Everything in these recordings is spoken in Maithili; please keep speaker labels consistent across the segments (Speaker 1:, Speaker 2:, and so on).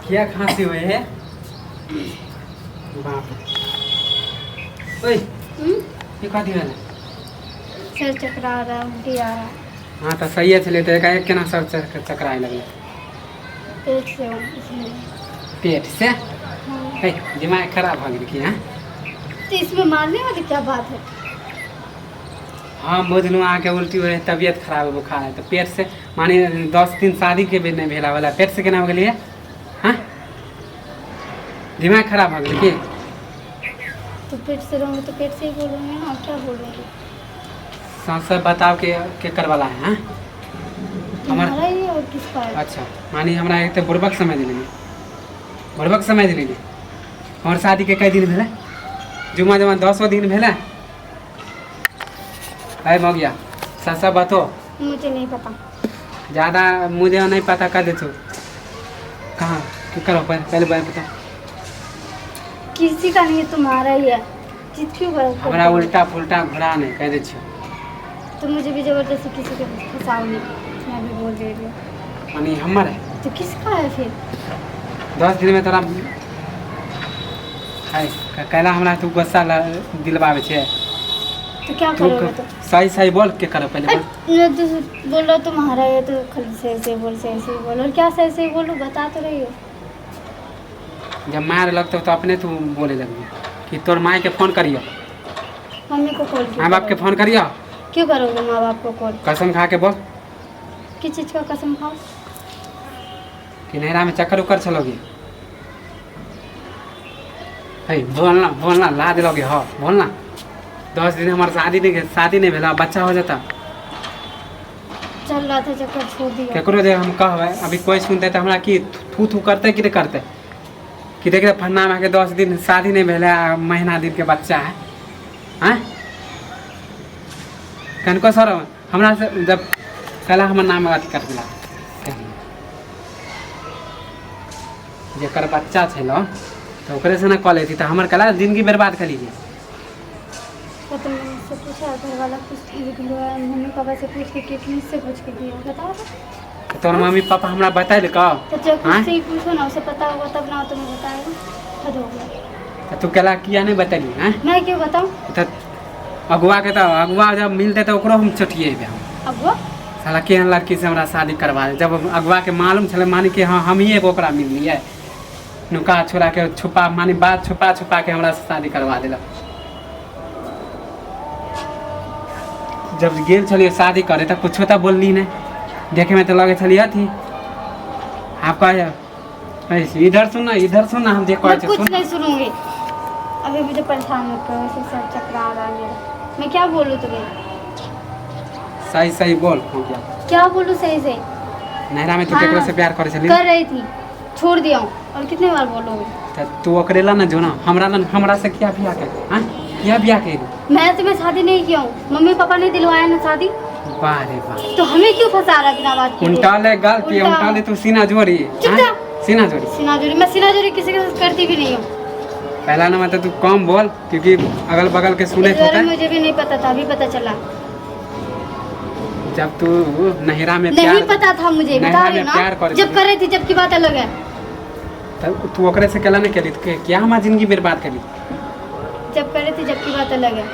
Speaker 1: किया खांसी हुए है बाप रे। ओए
Speaker 2: हम्म?
Speaker 1: ई कथी भेलै?
Speaker 2: सर चकरा रहा है, उल्टी आ रहा है।
Speaker 1: हाँ तऽ सहिए छलै तऽ एकाएक केना सर चकराए लगलै?
Speaker 2: पेट से हो, इसलिए।
Speaker 1: पेट से?
Speaker 2: हाँ।
Speaker 1: हे, दिमाग खराब भऽ गेल की? हाँ।
Speaker 2: तो इसमें मारने वाली क्या बात है?
Speaker 1: हम बुझलहुँ अहाँके उल्टी होइ है, तबियत खराब है, बुखार है, तऽ पेट से माने 10 दिन शादीके भी नहि भेला वाला पेट से केना हो गेलियै? हाँ, दिमाग खराब भऽ गेल की?
Speaker 2: तो पेट से रहूँगी तो पेट से ही बोलूँगी ना, और क्या बोलूँगी?
Speaker 1: साँस सब बताओ के केकर वाला है? हाँ, हमर
Speaker 2: तुम्हारा ही है और किसका है?
Speaker 1: अच्छा, माने हमरा एक तऽ बुड़बक समझ लेली, बुड़बक समझ लेली। हमर शादीके कई दिन भेलै? जुमा जुमा 10 दिन भेलै? अरे मगिया, सच सच बतो।
Speaker 2: मुझे नहीं पता।
Speaker 1: ज़्यादा मुझे नहीं पता कर दे तू। कहाँ की करो? पहले पहले बार बता।
Speaker 2: किसी का नहीं है, तुम्हारा ही है। जिद क्यों करो?
Speaker 1: हमरा उल्टा पुल्टा घोड़ा नहीं कह दे छियो।
Speaker 2: तो मुझे भी जबरदस्ती किसी के फंसाओ नहीं, मैं भी बोल दे रही हूँ।
Speaker 1: माने हमर है?
Speaker 2: तो किसका है फिर?
Speaker 1: 10 दिन में तोरा है कैला हमरा तू गुस्सा दिलवाबै छै।
Speaker 2: तो क्या
Speaker 1: तू
Speaker 2: करोगे तो?
Speaker 1: सही सही बोल के करो पहले, बोल।
Speaker 2: अरे, मैं तो बोल रहा तुम्हारा है तो खाली सही से बोल, सही से बोल। और क्या सही से बोलूँ? बता तो रही हो।
Speaker 1: जब मार लगतो तो अपने तू बोले लगबी कि तोर माय के फोन करियो।
Speaker 2: मम्मी को कॉल क्यों
Speaker 1: माँ बाप के
Speaker 2: करोगे?
Speaker 1: फोन करियो।
Speaker 2: क्यों करोगे माँ बाप को कॉल?
Speaker 1: कसम खा के बोल।
Speaker 2: किस चीज़ का कसम खाओ?
Speaker 1: कि नैहरा में चक्कर उक्कर छलोगी है? बोलना, बोलना, ला दिलोगे। हाँ, बोलना। 10 दिन हमार शादी नहीं, शादी नहीं भेला, बच्चा हो जाता।
Speaker 2: चल रहा था चक्कर, छोड़ दिया।
Speaker 1: केकरो जे हम कहबै अभी, कोई सुनते तऽ हमरा की थू थू करतै कि नहि करतै कि देख फन्ना के 10 दिन शादी नहीं भेलै आ महीना दिन के बच्चा है। आँय, कनको सर हमरा से जब कहला हमर नाम अथी कर देला। जेकर बच्चा छलो तऽ ओकरे से ने कऽ लेती तऽ हमर कला जिंदगी बर्बाद कर लीजिए।
Speaker 2: तो तुमने मुझसे पूछा? घर वाला कुछ मम्मी पापा से पूछ के कि मुझसे पूछ के किया, बताओ तो।
Speaker 1: तोहर मम्मी पापा हमरा बतेलकौ?
Speaker 2: तो जब
Speaker 1: हाँ?
Speaker 2: उससे ही पूछो ना, उसे पता होगा तब ना तुम्हें बताएगा। हद हो गया।
Speaker 1: तऽ तू केला किया नहीं बतेली? हैं?
Speaker 2: मैं क्यों बताऊँ?
Speaker 1: तऽ अगुआ के तऽ अगुआ जब मिलते तऽ ओकरो हम चटिएबै हम।
Speaker 2: अब वो
Speaker 1: साला केहन लड़की से हमरा शादी करवा दे। जब अगुआ के मालूम छलै माने कि हाँ, हम ही एगो ओकरा मिललियै, नुका छुरा के छुपा माने बात छुपा छुपा के हमरा से शादी करवा देलक। जब गेल छलियै शादी करे तऽ कुछो तऽ बोलली नहि। देखे में तऽ लगै छलियै अथी। आप कहे ऐसे, इधर सुन ना, इधर सुन ना, हम जे कहै
Speaker 2: मैं
Speaker 1: छियै
Speaker 2: कुछ
Speaker 1: सुन।
Speaker 2: नहीं सुनूंगी। अभी मुझे परेशान मत करो, ऐसे सब चकरा रहा है मेरा। मैं क्या बोलूँ तुम्हें?
Speaker 1: सही सही बोल, हो गया।
Speaker 2: क्या बोलूँ सही सही?
Speaker 1: नैहरा में तू
Speaker 2: हाँ।
Speaker 1: केकरो से प्यार करे छली?
Speaker 2: कर रही थी, छोड़ दिया हूँ। और कितने बार बोलोगे?
Speaker 1: तऽ तू ओकरे ला ना जो ना, हमरा ला हमरा से किया बियाह के? हाँ, किया बियाह के?
Speaker 2: मैं तुम्हें शादी नहीं किया हूँ, मम्मी पापा ने दिलवाया ना शादी।
Speaker 1: वाह रे वाह!
Speaker 2: तो हमें क्यों फंसा रहा बिना बात के?
Speaker 1: उल्टा ले गलती
Speaker 2: उल्टा।
Speaker 1: उल्टा ले तू सीना जोड़ी।
Speaker 2: चुप
Speaker 1: हाँ?
Speaker 2: जा।
Speaker 1: सीना जोड़ी।
Speaker 2: सीना जोड़ी, मैं सीना जोड़ी किसी के साथ करती भी नहीं हूँ।
Speaker 1: पहला नंबर तो तू कम बोल, क्योंकि अगल बगल के सुने
Speaker 2: इस बारे
Speaker 1: होते।
Speaker 2: में मुझे भी नहीं पता था, अभी पता चला।
Speaker 1: जब तू नहिरा में
Speaker 2: नहीं
Speaker 1: प्यार
Speaker 2: पता था मुझे, बता
Speaker 1: नैहरा
Speaker 2: रही
Speaker 1: में
Speaker 2: हूँ ना।
Speaker 1: प्यार करे
Speaker 2: जब
Speaker 1: थी।
Speaker 2: कर रही थी जब की बात अलग है।
Speaker 1: तब तू ओकरे से केला नहीं केली? तो क्या हमार जिंदगी बर्बाद करी?
Speaker 2: जब कर रही थी जब की बात अलग है।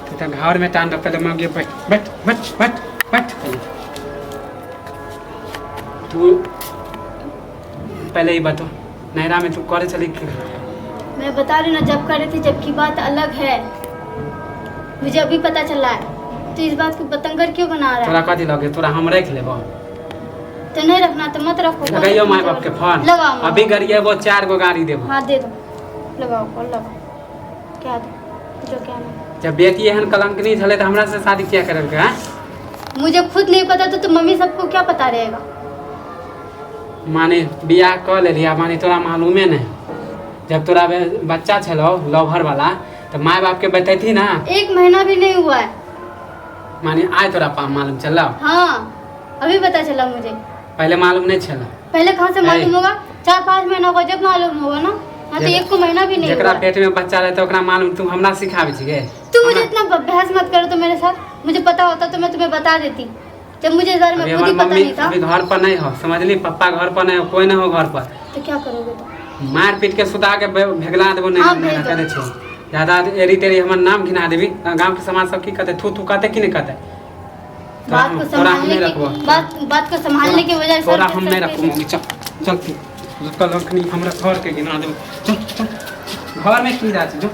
Speaker 1: तू तो घर में टांड। पहले मांगिए, बैठ बैठ बैठ बैठ बैठ। पहले तू पहले ही बतो, नैहरा में तू करे चली कि?
Speaker 2: मैं बता रही हूँ ना, जब कर रही थी जब की बात अलग है। मुझे अभी पता चला है, तो इस बात को बतंगर क्यों बना रहा
Speaker 1: तोरा
Speaker 2: है?
Speaker 1: कथी लगे? तोरा हम रख लेबो?
Speaker 2: तो नहीं रखना तो मत रखो।
Speaker 1: लगाइयो माय बाप के फोन।
Speaker 2: लगाओ माँ
Speaker 1: अभी
Speaker 2: बाप।
Speaker 1: गरिएबो, चार गो गाड़ी देबो।
Speaker 2: हाँ, दे दो, लगाओ कॉल, लगाओ। क्या दो जो क्या नहीं।
Speaker 1: जब बेटी एहन कलंकनी छलै तऽ हमरा से शादी किया करलकै? हैं?
Speaker 2: मुझे खुद नहीं पता तो मम्मी सबको क्या पता रहेगा?
Speaker 1: माने बियाह कऽ लेली आ माने तोरा मालूमे नहीं। जब तोरा बच्चा छलौ लवहर वाला तऽ माय बाप के बतैती ना।
Speaker 2: एक महीना भी नहीं हुआ है।
Speaker 1: माने आय तोरा पा मालूम चलौ?
Speaker 2: हाँ, अभी पता चला मुझे।
Speaker 1: पहले मालूम नहीं छलौ?
Speaker 2: पहले कहाँ से
Speaker 1: नहीं।
Speaker 2: मालूम होगा? 4-5 महीना होगा जब मालूम होगा ना। हाँ, तो एक को महीना भी नहीं
Speaker 1: जेकरा
Speaker 2: हुआ है।
Speaker 1: पेट में बच्चा रहता ओकरा मालूम? तू हमरा सिखाबै छिगे?
Speaker 2: तू मुझे इतना बहस मत करो तो मेरे साथ। मुझे पता होता तो मैं तुम्हें बता देती। जब मुझे इस बारे में
Speaker 1: अभी
Speaker 2: खुद ही
Speaker 1: हमर
Speaker 2: पता
Speaker 1: मम्मी
Speaker 2: नहीं था।
Speaker 1: अभी घर पर नहीं हो, समझली? पप्पा घर पर नहीं हो, कोई नहीं हो घर पर।
Speaker 2: तो क्या करोगे तुम?
Speaker 1: मार पीट के सुता के भेगला देबो। नहीं
Speaker 2: हाँ,
Speaker 1: नहीं
Speaker 2: भेज दो।
Speaker 1: कह दे छौ ज्यादा एरी तेरी हमर नाम घिना देबी। गांव के समाज सब की कहते? थू थू कहते कि नहीं कहते? तोरा
Speaker 2: बात को
Speaker 1: तोरा हम
Speaker 2: संभालने
Speaker 1: नहीं रखबो।
Speaker 2: की बात, बात को संभालने के बजाय सर
Speaker 1: तोरा
Speaker 2: पे
Speaker 1: हम
Speaker 2: सर
Speaker 1: नहीं
Speaker 2: पे-
Speaker 1: रखबो मम्मी। चल चल तू कल अखनी हमरा घर के घिना देबो। चल चल, घर में की जा छै जो।